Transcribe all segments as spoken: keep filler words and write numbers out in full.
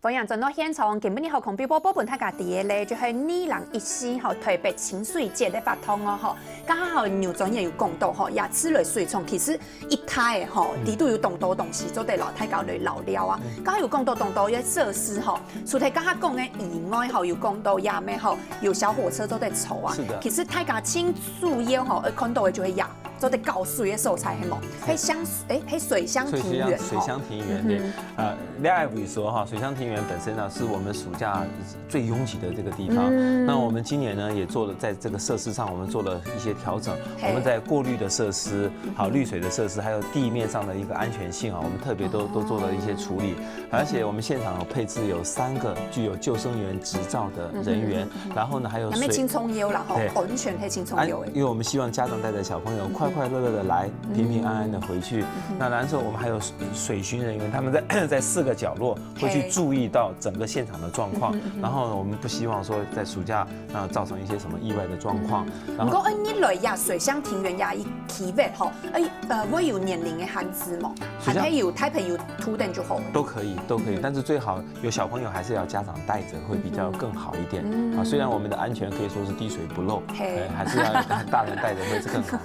歡迎轉到現場，今晡日好康週報報分大家知个咧，就係二零一四吼台北清水節个活動哦吼。剛好牛專員有講到吼，這次來水廠其實一大个吼，裡肚有當多東西做得摎大家來尞尞啊。剛好有講到當多个設施吼，除忒剛剛講个以外吼，有講到這面吼，有小火車做得坐啊。是的。其實大家盡主要吼，愛看到个就係這 做得搞水个所在，係無？係水鄉，欸，係水鄉庭園吼。水鄉庭園，對。呃，這位所哈，水鄉庭園本身呢，是我們暑假最擁擠的這個地方。那我們今年呢，也做了在這個設施上，我們做了一些調整。我們在過濾的設施，好，濾水的設施，還有地面上的一個安全性啊，我們特別都都做了一些處理。而且我們現場有配置有三個具有救生員執照的人員，然後呢還有水，還沒輕鬆腰啦吼，安全係輕鬆腰个。因為我們希望家長帶著小朋友快快樂樂的來，平平安安的回去。那然後我們還有水巡人員，他們在在四個角落會去注意到整個現場的狀況，然後我們不希望說在暑假啊造成一些什麼意外的狀況。然後毋過，欸，你來這水鄉庭園這一區域吼，欸，呃，會有年齡个限制無？還係有大朋友渡等就好了。都可以，都可以，但是最好有小朋友還是要家長帶著，會比較更好一點啊。雖然我們的安全可以說是滴水不漏，欸，還是要大人帶著會是更好。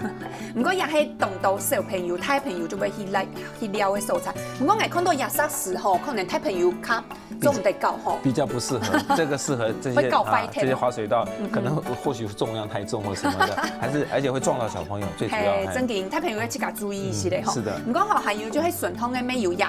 毋過也係當多小朋友、大朋友就會去來去尞个所在。毋過𠊎看到這設施吼，可能大朋友較做毋得搞吼。比較不適合，這個適合這些啊這些滑水道，可能或許重量太重或什麼的，還是而且會撞到小朋友，最主要。係，正經，大朋友愛自家注意一息咧吼。是的。毋過吼，還有就係順通个乜有這，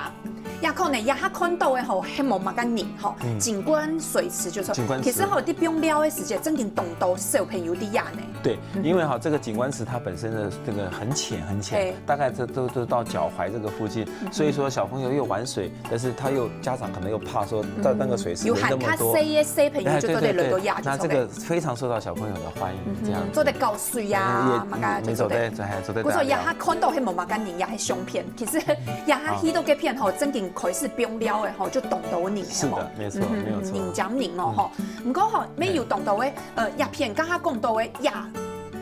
這可能這下看到个吼，係無麼个人吼，景觀水池就錯。景觀池。其實吼，你放尞个時節，正經當多小朋友在這呢。對，因為哈，這個景觀池它本身的這個很淺很淺，大概這都都到腳踝這個附近，所以說小朋友又玩水， 但是他又家長可能又怕說到那個水池人那麼多，有還較細个小朋友就做得來到這，那這個非常受到小朋友的歡迎，這樣做得搞水啊，麼个就做得。走在走在。不過也還看到係無麼个人，也係相片。其實也還去到該片吼，正經開始放尞个吼，就當多人。是的，沒錯，沒有錯。人講人哦吼，毋過吼，乜有當多个，呃，這片剛剛講到个這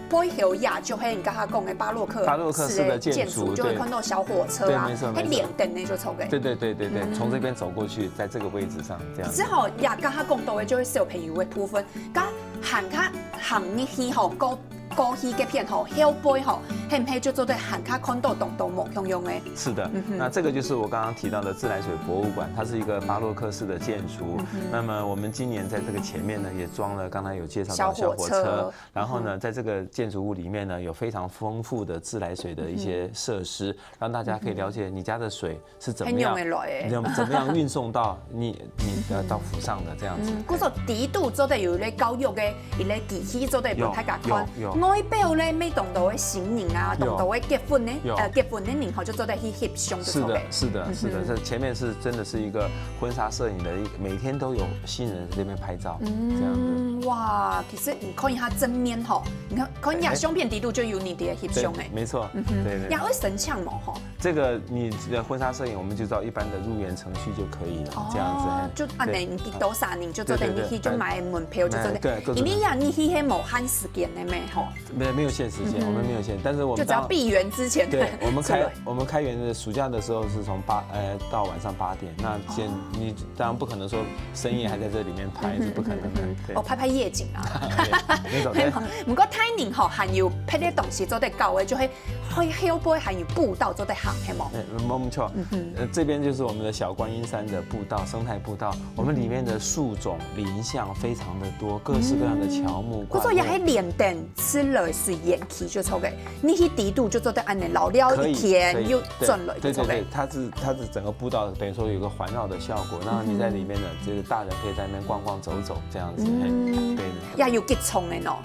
背後也就係你剛剛講个巴洛克巴洛克式的建築，就會看到小火車啊，對，沒錯，沒錯。還連等呢就走个。對對對對對，從這邊走過去，在這個位置上這樣。之後呀，剛剛講到个就係小朋友个部分，該行較行入去吼，過過去該片吼，後背吼，係毋係就做得行較看到當多無共樣个？是的，那這個就是我剛剛提到的自來水博物館，它是一個巴洛克式的建築。那麼我們今年在這個前面呢，也裝了剛才有介紹到小火車。小火車。 然後呢，在這個建築物裡面呢，有非常豐富的自來水的一些設施，讓大家可以了解你家的水是怎麼樣，很用得來欸。怎麼怎麼樣運送到你你呃到府上的這樣子。嗯，故所底肚做得有一個教育个，一個機器做得分大家看。有有有。外表咧，乜當多个新人啊，有。當多个結婚呢，有。呃，結婚个人吼，就做得去翕相，就做得。是的，是的，是的，這前面是真的是一個婚紗攝影的一，每天都有新人在這邊拍照，這樣子。嗯，哇，其實你看一下正面吼，你看看一下相片底肚就有你的翕相欸。沒錯，對對。也會申請無吼？這個你的婚紗攝影，我們就照一般的入園程序就可以了，這樣子。哦，就恁呢，你幾多少人就做得入去，就買門票就做得。對對對。因為呀，你去係無限時間个咩吼？沒有沒有限時間，我們沒有限，但是我們就只要閉園之前。對，我們開我們開園的暑假的時候是從八呃到晚上八點，那先你當然不可能說深夜還在這裡面拍，是不可能的。對。哦，拍拍夜景啊。那種對。毋過大人吼，還有別个東西做得搞个，就係後後背還有步道做得行，係無？哎，沒錯，呃，這邊就是我們的小觀音山的步道，生態步道。我們裡面的樹種林相非常的多，各式各樣的喬木。故所也係連等自來水園區就做得，你去底肚就做得恁呢，尞尞一天又轉來就做得。對對對，它是它是整個步道等於說有一個環繞的效果，那你在裡面呢，就是大人可以在那邊逛逛走走這樣子，嗯，對。也有幾長个喏，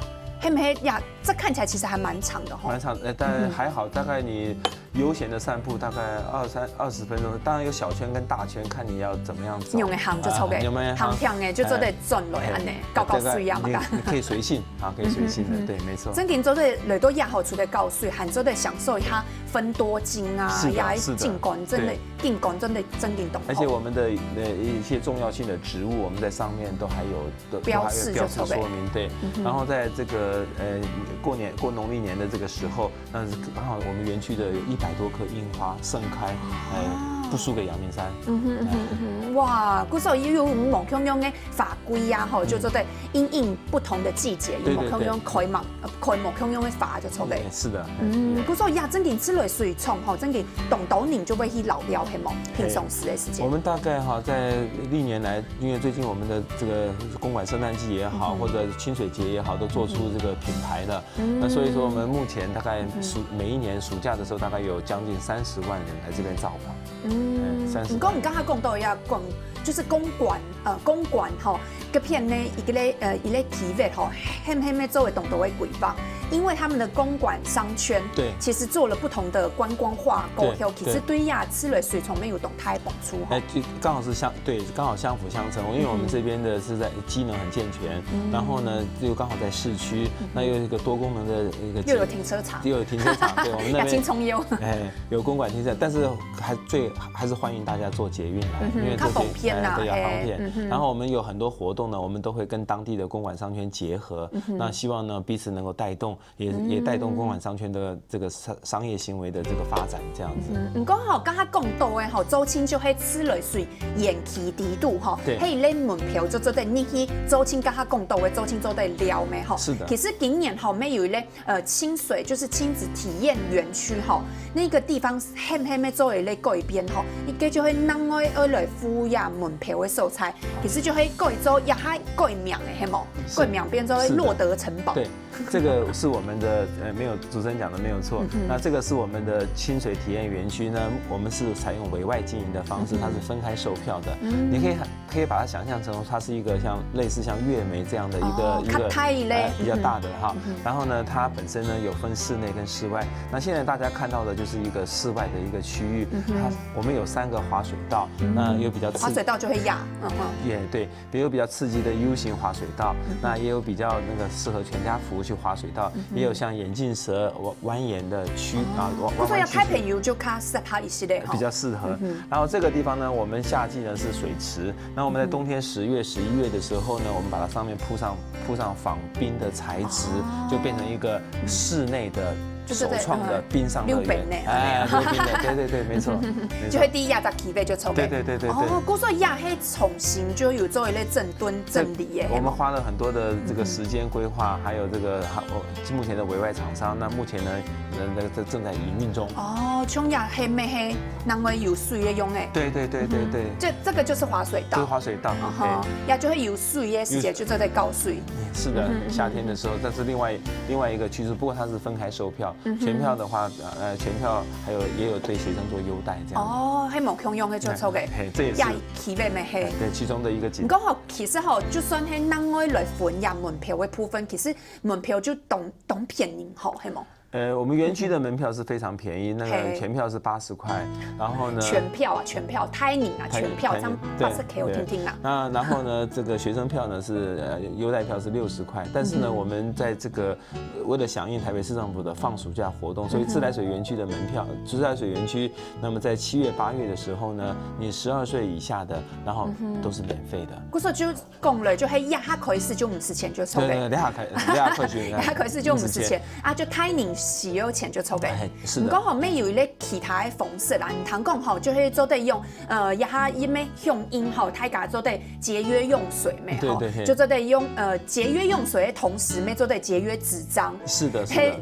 係毋係也 這看起來其實還蠻長的吼。蠻長，呃，但還好，大概你悠閒的散步大概二三二十分鐘，當然有小圈跟大圈，看你要怎麼樣走。用个行就走个，有沒有？行行个就做得轉來恁呢，搞搞水啊嘛。你可以隨性啊，可以隨性的，對，沒錯。正經做得來到這好處个搞水，還做得享受一下芬多精啊，是的，呀，是的，景觀真的，對。景觀真的正經當好。而且我們的呃一些重要性的植物，我們在上面都還有 的標示就標示說明，對。然後在這個呃過年過農曆年的這個時候，那是剛好我們園區的有一百多棵櫻花盛開，哎，不输给阳明山。嗯哼嗯哼嗯哼，哇，故所以有無共樣个法規啊，吼，就做得因應不同的季節，有無共樣開放，呃，開無共樣个花就做得。对，是的。嗯，故所以啊，真个自來水廠吼，真个當多人就會去遶尞，係無？平常時个時間。我们大概哈，在历年来，因为最近我们的这个公馆圣诞季也好，或者清水节也好，都做出这个品牌了。那所以说，我们目前大概暑每一年暑假的时候，大概有将近三十万人来这边造访。嗯，三十万。毋過你剛才講到要講，就是公館，呃，公館吼，這片呢，一个咧，呃，一个區域吼，很很要做个當多个規劃，因為他們的公館商圈，对，其实做了不同的观光化过后，对，其实对呀，自來水廠也有當大个帮助吼。哎，就刚好是相对，刚好相辅相成，因为我们这边的是在机能很健全，然后呢又刚好在市区，那又有一个多功能的一个又有停车场，又有停车场，对，我们那边要轻松用。哎，有公馆停车，但是还最还是欢迎大家坐捷运来，因为坐捷运较方便啦，哎，对，要方便。然后我们有很多活动呢，我们都会跟当地的公馆商圈结合，那希望呢彼此能够带动，也也带动公馆商圈的这个商商业行为的这个发展，这样子。嗯，毋過吼，剛剛講到个吼，周清就係自來水園區底肚吼，对，係咧門票就做得入去，周清剛剛講到个周清做得了没吼？是的。其实今年吼，乜有一个呃，清水就是亲子体验园区吼，那个地方很很要做一个改变吼，一个就係另外愛來付呀门票个所在，其实就係改做也还改名个，係無？改名变做洛德城堡。对，这个是我们的，呃，没有，主持人讲的没有错。那这个是我们的清水体验园区呢，我们是采用委外经营的方式，它是分开售票的。你可以可以把它想象成它是一个像类似像月眉这样的一个一个呃比较大的哈。然后呢，它本身呢有分室内跟室外。那现在大家看到的就是一个室外的一个区域，它我们有三个滑水道，那有比较刺滑水道就会压，嗯哼，也对，也有比较刺激的 U 型滑水道，那也有比较那个适合全家福去滑水道，也有像眼镜蛇蜿蜿蜒的区啊，蜿蜿蜒区域。所以要开朋友就看适合一些的哈。比较适合。然后这个地方呢，我们夏季呢是水池，那我们在冬天十月、十一月的时候呢，我们把它上面铺上铺上仿冰的材质，就变成一个室内的首创的冰上乐园。溜冰呢，哎，溜冰的，对对对，没错，没错。就会第一压在体位就抽呗。对对对对对。哦，故所以也是重新就有做一个整顿整理耶。我们花了很多的这个时间规划，还有这个还有目前的委外厂商，那目前呢，人在正在营运中。哦，像也是咩是，人会有水个用诶。对对对对对。这这个就是滑水道。这个滑水道，哦吼，也就会有水个时节就做得搞水。是的，夏天的时候，但是另外另外一个区域，不过它是分开售票，全票的话，呃，全票还有也有对学生做优待这样。哦，还蛮共样个就抽个，嘿，这也是也体位咩嘿。对，其中的一个景。你讲吼，其实吼，就算是另外来分也门票的部分，其实门票就当当便宜吼，系无？呃，我们园区的门票是非常便宜，那个全票是八十块，然后呢，全票啊，全票，timing啊，全票，这样八十块我听听啦。那然后呢，这个学生票呢是呃优待票是六十块，但是呢，我们在这个为了响应台北市政府的放暑假活动，所以自来水园区的门票，自来水园区，那么在七月八月的时候呢，你十二岁以下的，然后都是免费的。故所就讲了，就系一下开始就五十钱就抽嘞。对对对，一下开，一下开始，一下开始就五十钱啊，就开年十二钱就抽嘞。哎，是的。你讲吼，没有一类其他的方式啦，你听讲吼，就系做得用，呃，一下因为用音吼，大家做得节约用水没吼，对对对，就做得用呃节约用水的同时，没做得节约纸张。是的，是的。 嘿，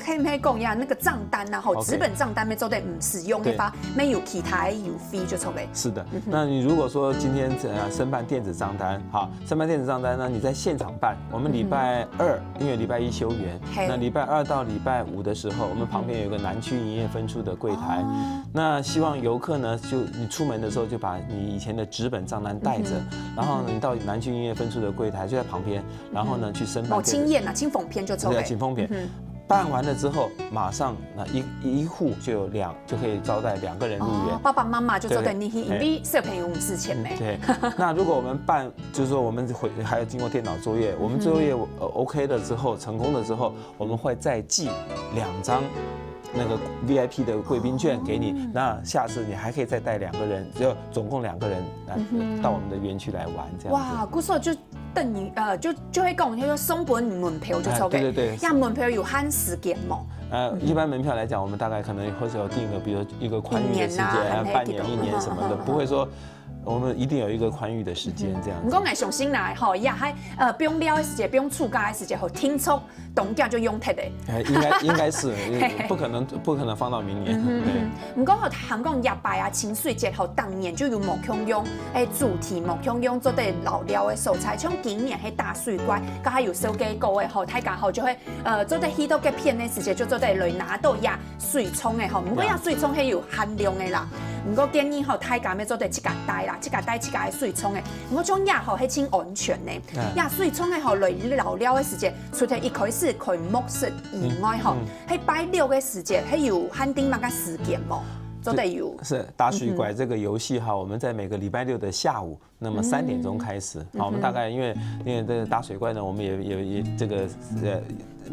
嘿，嘿，讲呀，那个账单呐，吼，纸本账单没做得唔使用，对，那发没有其他有费就抽嘞。是的，那你如果说今天呃申办电子账单，哈，申办电子账单呢，你在现场办，我们礼拜二，因为礼拜一休园，那礼拜二到礼拜五的时候，我们旁边有一个南区营业分处的柜台，那希望游客呢，就你出门的时候就把你以前的纸本账单带着，然后呢，你到南区营业分处的柜台就在旁边， 然后呢去申办。哦，清验啊，清风片就抽嘞。对，清风片。办完了之后，马上那一一户就有两就可以招待两个人入园。哦，爸爸妈妈就坐在那里，因为小朋友五十钱没。对，那如果我们办，就是说我们回还要经过电脑作业，我们作业呃 OK 了之后，成功了之后，我们会再寄两张那个 VIP 的贵宾券给你，那下次你还可以再带两个人，就总共两个人来到我们的园区来玩这样子。哇，故所就等於呃，就就會講，就係送分門票就著个。哎對對對呀，門票有限時間無？呃，一般門票來講，我們大概可能會是有定一個，比如一個寬裕的時間，一年啊啊，還係半年、幾多一年什麼的，嗯不會說我們一定有一個寬裕的時間這樣子。毋過𠊎相信啦，吼，也還呃，毋用了个時節，毋用暑假个時節，吼，定著當遽就用忒个。哎，應該應該是，不可能不可能放到明年。對。毋過吼，還講這擺啊，清水節吼，逐年就有無共樣，誒，主題無共樣，做得遶尞个所在，像今年係打水怪，剛才有紹介過个吼，大家吼就會呃，做得去到該片个時節，就做得來拿著這水沖个吼。毋過這水沖係有限量个啦。毋過建議吼，大家愛做得自家帶啦，自家帶自家个水沖个。毋過像這吼係盡安全个，這水沖个吼來遶尞个時節，除忒一開始開幕式以外吼，係拜六个時節，係有限定麼个時間無？做得有。是打水怪這個遊戲哈，我們在每個禮拜六的下午，那麼三點鐘開始。好，我們大概因為因為這個打水怪呢，我們也也也這個呃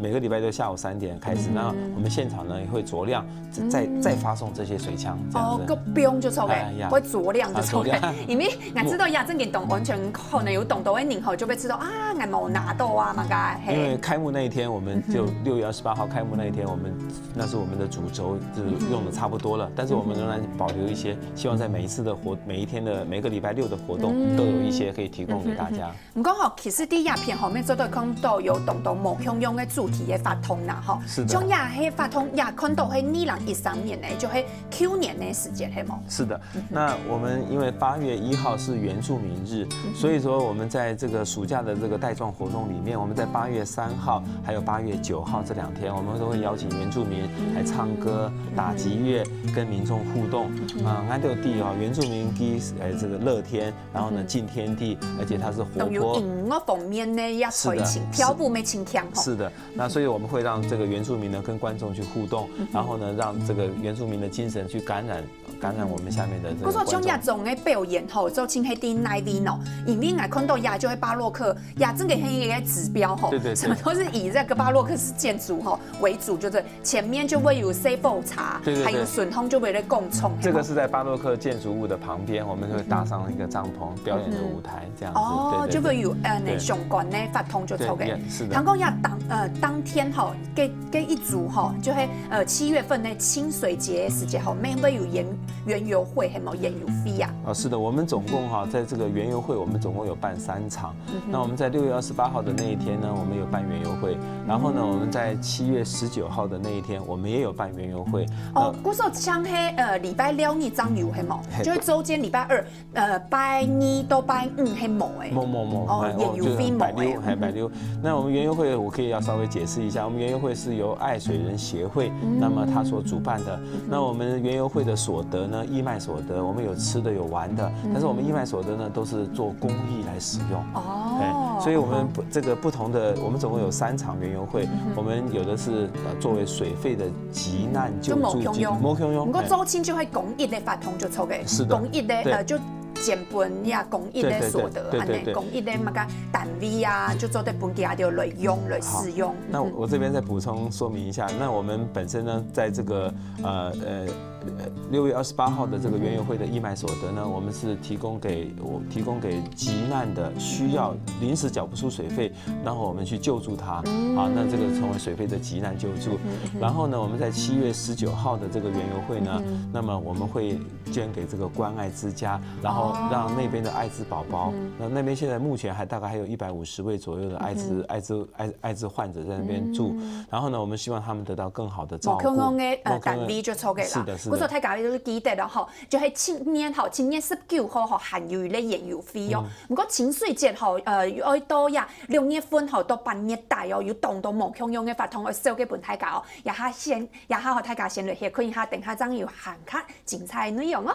每個禮拜六下午三點開始，那我們現場呢也會酌量再再發送這些水槍這樣子。哦，个標就著个，哎呀會酌量就著个啊酌量。因為𠊎知道這正經當安全，可能有當多个人吼就會知道啊，𠊎無拿著啊麼个，因為嘿。開幕那一天，我們就六月二十八號開幕那一天，我們那是我們的主軸，就是用的差不多了，但是我們仍然保留一些，希望在每一次的活每一天的每個禮拜六的活動都有一些可以提供給大家。毋過吼，其實在這片吼，也做得看著有當多無共樣个主題个活動啦吼。是的像這个活動，也看著係二零一三年个，就係舊年个時節，係無？是的，那我們因為八月一號是原住民日，所以說我們在這個暑假的這個帶狀活動裡面，我們在八月三號還有八月九號這兩天，我們都會邀請原住民來唱歌、打擊樂，跟民眾互動。啊，𠊎兜知哦，原住民佢呃這個樂天，然後呢盡天地，而且它是活當有潑。音樂方面个也是的推行，跳舞也盡強吼。是的，那所以我們會讓這個原住民呢跟觀眾去互動，然後呢讓這個原住民的精神去感染感染我們下面的這個觀眾。不過像這種个表演吼，就盡係在哪位呢？因為𠊎看著這就係巴洛克，這正經係一個指標吼，對對對什麼都是以這個巴洛克式建築吼為主，就是前面就會有細火車，對對對還有順風就會來廣場，這個是在巴洛克建築物的旁邊，我們會搭上一個帳篷表演的舞台這樣子。哦，對對對就會有呃那對相關个活動就著个。對，是的聽講這當呃當天吼，這這一組吼，就係呃七月份个清水節个時節吼，也會有園園遊會，係無園遊會啊？啊，是的，我們總共哈，在這個園遊會，我們總共有辦三場。那我們在六月二十八號的那一天呢，我們有辦園遊會，然後呢，我們在七月十九號的那一天，我們也有辦園遊會。哦，故所像係呃禮拜六日正有，係無？嘿就係週間禮拜二，呃拜二到拜五係無个。某某某，哦哎園遊會就是某哎白溜，哎，白溜。那我們園遊會，我可以要稍微解釋一下，我們園遊會是由愛水人協會，那麼他所主辦的。那我們園遊會的所得呢，義賣所得，我們有吃的有玩的，但是我們義賣所得呢，都是做公益來使用。哦哎，所以我們不這個不同的，我們總共有三場園遊會，我們有的是呃作為水費的急難救助金，就無共樣無共樣，毋過哎週間就係公益个活動就著个，是的公益个對呃就捐分這公益个所得，對對對對對對恁呢公益个麼个單位啊，就做得分佢兜來用來使用。那我這邊再補充說明一下，那我們本身呢，在這個呃呃呃六月二十八號的這個園遊會的義賣所得呢，我們是提供給我提供給急難的需要臨時繳不出水費，然後我們去救助他，啊，那這個成為水費的急難救助。然後呢，我們在七月十九號的這個園遊會呢，那麼我們會捐給這個關愛之家，然後讓那邊的艾滋寶寶，那那邊現在目前還大概還有一百五十位左右的艾滋艾滋艾艾滋患者在那邊住，然後呢，我們希望他們得到更好的照顧。無共樣个呃無共樣單位就著个啦。是的，是的。故所大家就記得了吼，就係今年吼，今年十九號吼，還有一個園遊會哦。毋過清水節吼，呃，愛到呀六月份吼到八月底哦，有當多無共樣个活動愛紹介分大家哦。這下先，這下吼大家先來歇睏一下，等下正有還較精彩个內容哦。